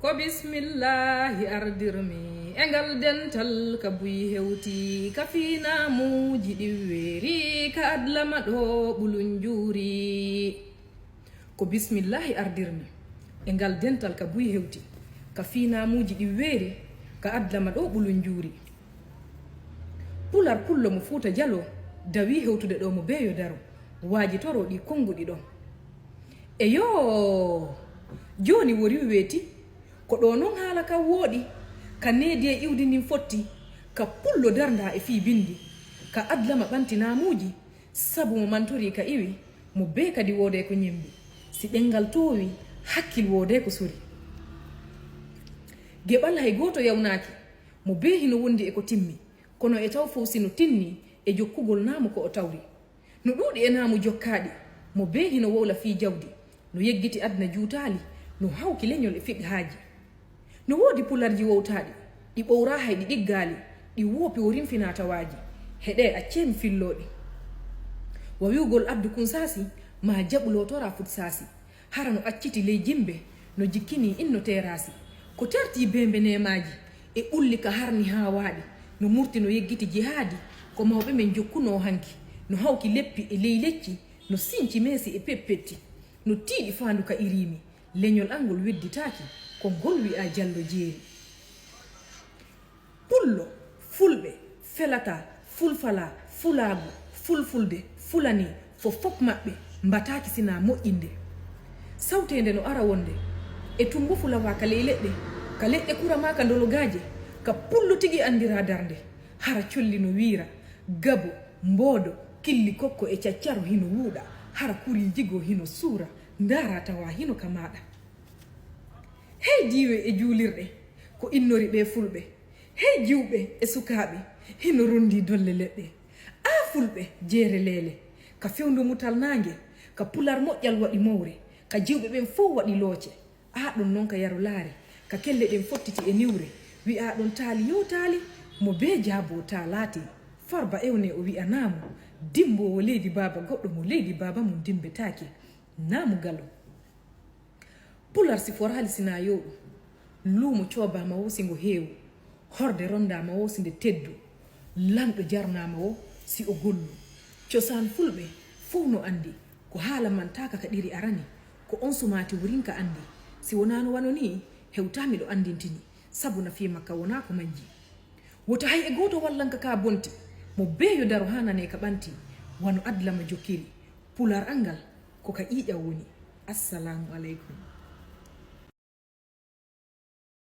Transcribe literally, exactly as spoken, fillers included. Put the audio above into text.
Ko bismillaahi ardirmi e ngal dental ka buy hewti, ka fiinaamuuji ɗi weeri, ka adlama ɗo ɓulun juuri. Ko bismillaahi ardirmi e ngal dental ka buy hewti, ka fiinaamuuji ɗi weeri, ka adlama ɗo ɓulun juuri. Pular pullo mo Fuuta Jaloo, dawi hewtude ɗo mo beeyo daro, waajitoro ɗi konnguɗi ɗon. Eyoo! Jooni wori weeti, ko ɗo non haala kan wooɗi, ka needi e iwdi ndin fotti, ka pullo darndaa e fii binndi, ka adlama ɓanti naamuuji, sabu mo mantorii ka iwi, mo bee kadi woodee ko ñemmbi. Si ɗenngal toowi, hakkil woodee ko sori. Geɓal hay gooto yawnaaki, mo bee hino wondi e ko timmi, kono e taw fow si no tinni e jokkugol naamu ko o tawri. No ɗuuɗi e naamu jokkaaɗi, mo bee hino wowla fii jawdi, no yeggiti adna juutaali, no hawki leñol e fiqhaaji. No woodi pularji wowtaaɗi, ɗi ɓowraa hay ɗi ɗiggaali, ɗi woopi wo rimfinaa tawaaji. Heɗee, accee mi filloo ɗi. Wa wi'ugol addu kunsaasi, maa jaɓu lootoraa futsaasi. Hara no acciti ley jimbe, no jikkinii inno teeraasi. Ko tertii beembe neemaaji, e ɓulli ka harni haa waaɗi, no murti no yeggiti jihaadi, ko mawɓe men jokkunoo hanki, no hawki leppi e ley lecci, no sinci meesi e peppetti, no tiiɗi faandu ka iriimi, leñol an ngol wedditaaki, ko ngol wi'aa Jallo Jeeri. Pullo, fulɓe, felataa, fulfalaa, fulaagu, fulfulde, fulani, fof fof maɓɓe mbataaki sinaa moƴƴinde. Sawteende no ara wonde e tummbo fulawaa ka ley leɗɗe, ka leɗɗe kuramaaka ndologaaje, ka pullo tigi anndiraa darnde. Hara colli no wiira, gabo, mboodo, killi kokko e caccaro hino wuuɗa, hara kuriiji goo hino suura, ndaaraa tawaa hino ka maaɗa. Hey diiwe e juulirɗe, ko innori ɓee fulɓe. Hey jiwɓe e sukaaɓe, hino ronndii dolle leɗɗe. Aa fulɓe, jeere leele, ka fewndo mutal naange, ka pular moƴƴal waɗi mowre, ka jiwɓe ɓen fow waɗi looce. Aa ɗon non ka yarolaare, ka kelle ɗen fottiti e niwre, wi'aa ɗon taali yoo taali, mo bee jaaboo taalaati. Farba ewnee o wi'anaa mo, dimmboowo leydi baaba goɗɗo mo leydi baaba mum dimmbetaake. Naamu galo. Pular si foraali sinaa yowɗo, luumo coobaama wo si ngo heewu, horde ronndaama wo si nde teddu, lanɗo jarnaama wo si o gollu. Cosaan fulɓe fow no anndi, ko haala mantaaka ka ɗiri arani, ko on sumaati wurinka anndi. Si wonaano wano nii, hewtaa miɗo anndintini, sabu na fii makka wonaa ko majji. Wota hay e gooto wallanka ka bonti, mo beeyo daro haa nanee ka ɓanti, wano adlama jokkiri. Pular anngal ko ka ƴiiƴam woni. Assalaamu aleykum.